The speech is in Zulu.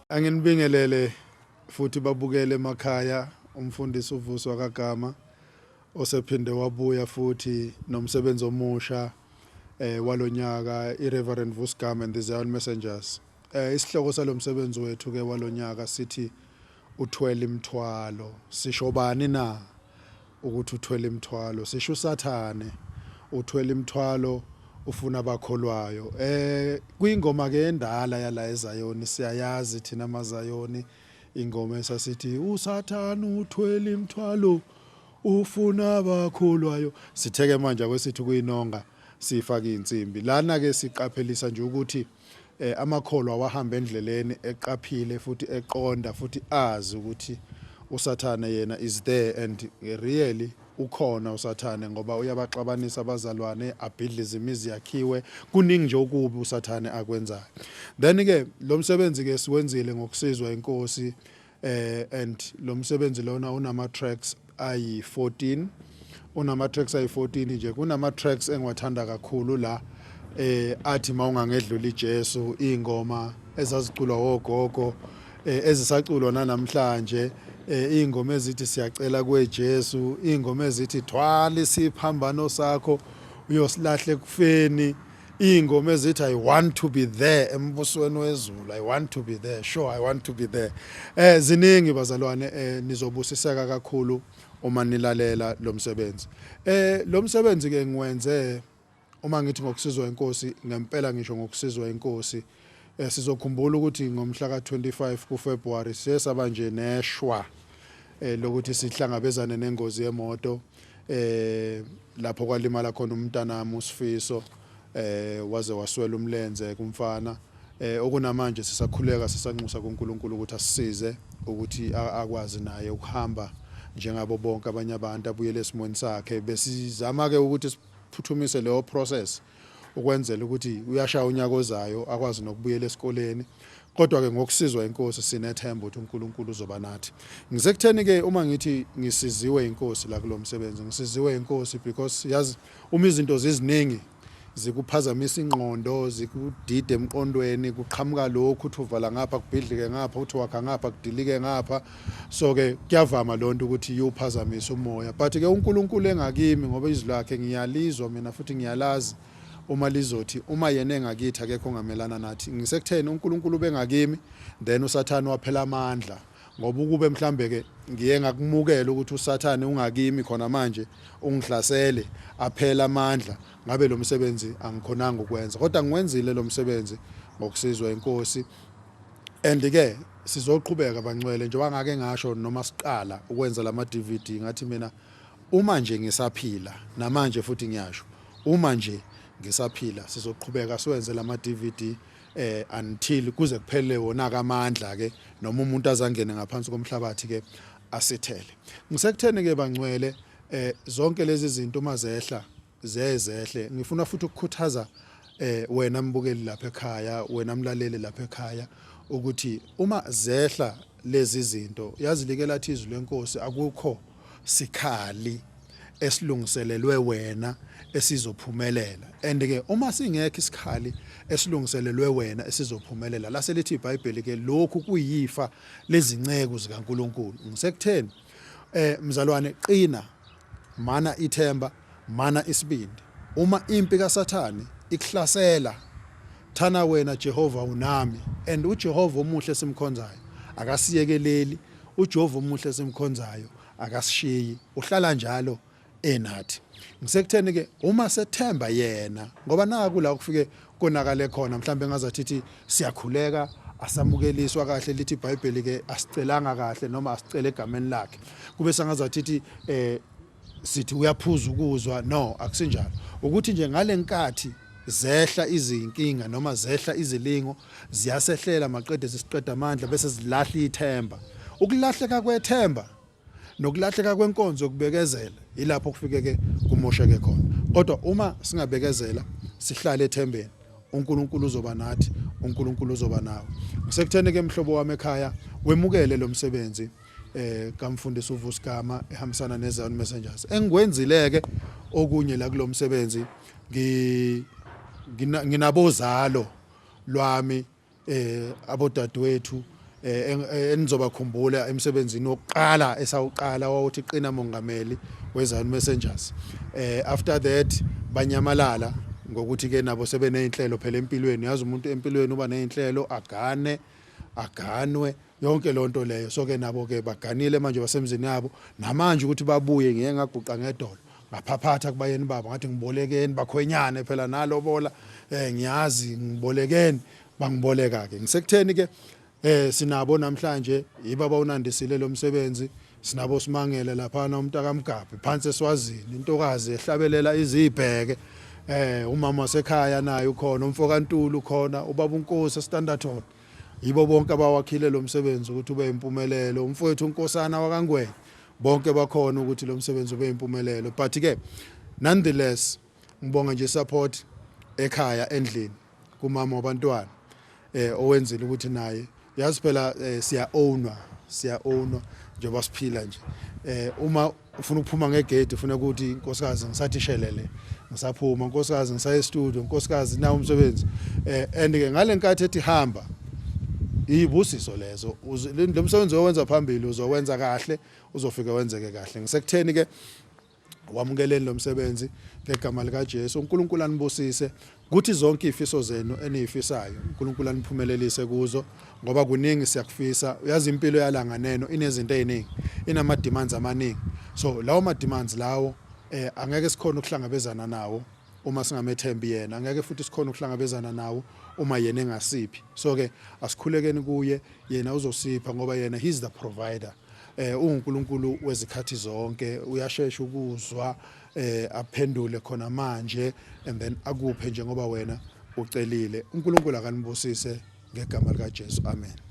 Anginibingelele futhi babukele emakhaya umfundisi uVuswa kaGama osephinde wabuya futhi nomsebenzi omusha walonyaka iReverend Vusi Gama and the Zion Messengers. Isihloko salomsebenzi wethu ke walonyaka sithi uthwele imithwalo. Sisho bani na ukuthi uthwele imithwalo? Sisho uSathane uthwele imithwalo ufuna abakholwayo. Kuyingoma ke endala yala eZayoni, siyayazi thina amaZayoni ingoma esasithi uSathane uthwele imithwalo ufuna abakholwayo. Sitheke manje akwesithi kuyinonga sifaka insimbi. Lana ke siqaphelisa nje ukuthi amakholwa wahamba endleleni eqaphile futhi eqonda futhi azi ukuthi uSathane yena is there and really ukhona uSathane, ngoba uyabaxabanisa abazalwane, abhidliza imizi yakhiwe, kuningi nje okubi uSathane akwenzayo. Then ke lo msebenzi ke siwenzile ngokusizwa inkosi, and lo msebenzi lona unama tracks ayi-14, unama tracks ayi-14 nje. Kunama tracks engiwathanda kakhulu la athi mawungangedluli Jesu, ingoma ezaziculwa ogogo ezisaculwa namhlanje, ingoma ezithi siyacela kweJesu, ingoma ezithi thwala isiphambano sakho uyosilahle kufeni, ingoma ezithi I want to be there embusweni wezulu, I want to be there, sure I want to be there. Ziningi bazalwane, nizobusiseka kakhulu uma nilalela lo msebenzi. Lo msebenzi ke ngiwenze, uma ngithi ngokusizwa inkosi, ngempela ngisho ngokusizwa inkosi. Sizokhumbula ukuthi ngomhla ka25 kuFebruary siye saba nje neshwa lokuthi sihlangabezane nengozi yemoto lapho kwalimala khona umntanami uSifiso, waze waswela umlenze kumfana. Okunamanje sisakhuleka, sisanxusa kuNkulunkulu ukuthi asisize ukuthi akwazi naye ukuhamba njengabo bonke abanye abantu, abuyele esimweni sakhe. Besizama ke ukuthi siphuthumise leyo process ukwenzela ukuthi uyashaya unyaka ozayo akwazi nokubuyela esikoleni, kodwa ke ngokusizwa inkosi sinethemba ukuthi uNkulunkulu uzoba nathi. Ngisekutheni ke uma ngithi ngisiziwe inkosi la kulomsebenzi? Ngisiziwe inkosi because yazi uma izinto ziziningi zikuphazamisa ingqondo, zikudida emqondweni, kuqhamuka lokhu uthi uvala ngapha kubhidlike ngapha, uthi wakha ngapha kudilike ngapha. So ke kuyavama lonto ukuthi iwuphazamise umoya, but ke uNkulunkulu engakimi, ngoba izwi lakhe ngiyalizwa mina futhi ngiyalazi uma lizothi uma yena engakithi akekho ongamelana nathi. Ngisekutheni uNkulunkulu bengakimi, then uSathane waphela amandla, ngoba ukube mhlambe ke ngiye ngakumukela ukuthi uSathane ungakimi khona manje ungihlasele aphela amandla, ngabe lo msebenzi angikhonanga ukwenza, kodwa ngiwenzile lo msebenzi ngokusizwa inkosi. And ke sizoqhubeka bangcwele, njengoba ngake ngasho noma siqala ukwenza lama DVD, ngathi mina uma nje ngisaphila, namanje futhi ngiyasho, uma nje ngisaphila sizoqhubeka siwenze lama DVD until kuze kuphele wona kamandla ke noma umuntu azangene ngaphansi komhlabathi ke asithele. Ngisekutheni ke bangcwele, zonke lezi zinto uma zehla zezehle, ngifuna futhi ukukhuthaza wena mbukeli lapha ekhaya, wena mlaleli lapha ekhaya, ukuthi uma zehla lezi zinto, yazi like lathi izwi lenkosi, akukho sikhali esilungiselelwe wena esizophumelela. And ke uma singekho isikhali esilungiselelwe wena esizophumelela, lase lithi iBhayibheli ke lokhu kuyifa lezinceku zikaNkuluNkulu. Ngisekutheni mzalwane, qina, mana ithemba, mana isibindi. Uma impi kaSathane ikuhlasela, thana wena, Jehova unami. And uJehova omuhle simkhonzayo akasiyekeleli, uJehova omuhle simkhonzayo akasishiyi, uhlala njalo enathi. Ngisekutheni ke uma sethemba yena, ngoba naku la kufike konakale khona, mhlawumbe ngazathi siyakhuleka asamukeliswa kahle, lithi iBhayibheli ke asicelanga kahle noma asicele egameni lakhe, kube sangazathi sithi uyaphuza ukuzwa. No, akusinjalo. Ukuthi nje ngalenkathi zehla izinkinga noma zehla izilingo, ziyasehlela maqede zisiqeda amandla bese zilahla ithemba. Ukulahleka kwethemba nokulahleka kwenkonzo yokubekezela ilapho kufike ke kumosheke khona. Kodwa uma singabekezela sihlale ethembeni, uNkulunkulu uzoba nathi, uNkulunkulu uzoba nawe. Ngisekutheni ke mhlobo wami ekhaya, wemukele lo msebenzi kamfundisi uVusi Gama ehambisana neZion Messengers. Engikwenzile ke okunye la kulomsebenzi, nginabozalo lwami, abodadewethu. Enizobakhumbula emsebenzini wokuqala esawuqala wawuthi Qina Mongameli weZion Messengers. After that banyamalala ngokuthi ke nabo sebeneyinhlelo phela empilweni. Yazi umuntu empilweni uba neyinhlelo, agane, aganwe, yonke lonto leyo. So ke nabo ke baganile manje, basemzini yabo namanje. Ukuthi babuye, ngiye ngaguqa ngedolo, ngaphaphatha kubayeni babo, ngathi ngibolekeni bakhwenyane phela nalobola, ngiyazi, ngibolekeni. Bangiboleka ke. Ngisekutheni ke, sinabo namhlanje yibaba unandisile lo msebenzi. Sinabo simangele lapha umntaka Mgabhi phansi eSwazini, intokazi ehlabelela izibheke. Umama wasekhaya naye ukhona, umfoka Ntulu ukhona, ubaba uNkosi Standerton. Yibo bonke abawakhile lo msebenzi ukuthi ube impumelelo. Umfowethu uNkosana wakaNgwenya, bonke bakhona ukuthi lo msebenzi ube impumelelo. But ke nonetheless ngibonga nje support ekhaya, endlini, kumama wabantwana owenzile ukuthi naye, yazi phela, siya ownwa, siya ownwa njengoba siphila nje. Uma ufuna ukuphuma ngegate, ufuna ukuthi inkosikazi ngisathi shelele, ngisaphuma nkosikazi, ngisaye studio nkosikazi, nawo umsebenzi. And ke ngalenkathi ethi hamba, ibusiso lezo. Lo msebenzi owenza phambili uzowenza kahle, uzofika wenzeke kahle. Ngisekutheni ke, wamukeleni lo msebenzi ngegama lika Jesu. uNkulunkulu anibusise kuthi zonke izifiso zenu enizifisayo, uNkulunkulu aniphumelelise kuzo, ngoba kuningi siyakufisa. Uyazi impilo yalanga neno inezinto eziningi, inama demands amaningi. So lawo ma demands lawo angeke sikhona ukuhlangabezana nawo uma singamethembi yena, angeke futhi sikhona ukuhlangabezana nawo uma yena engasiphi. So ke asikhulekeni kuye, yena uzosipha, ngoba yena, he's the provider. UNkulunkulu wezikhathi zonke, uyashesha ukuzwa, aphendule khona manje and then akuphe njengoba wena ucelile. uNkulunkulu akanibusise ngegama lika Jesu, amen.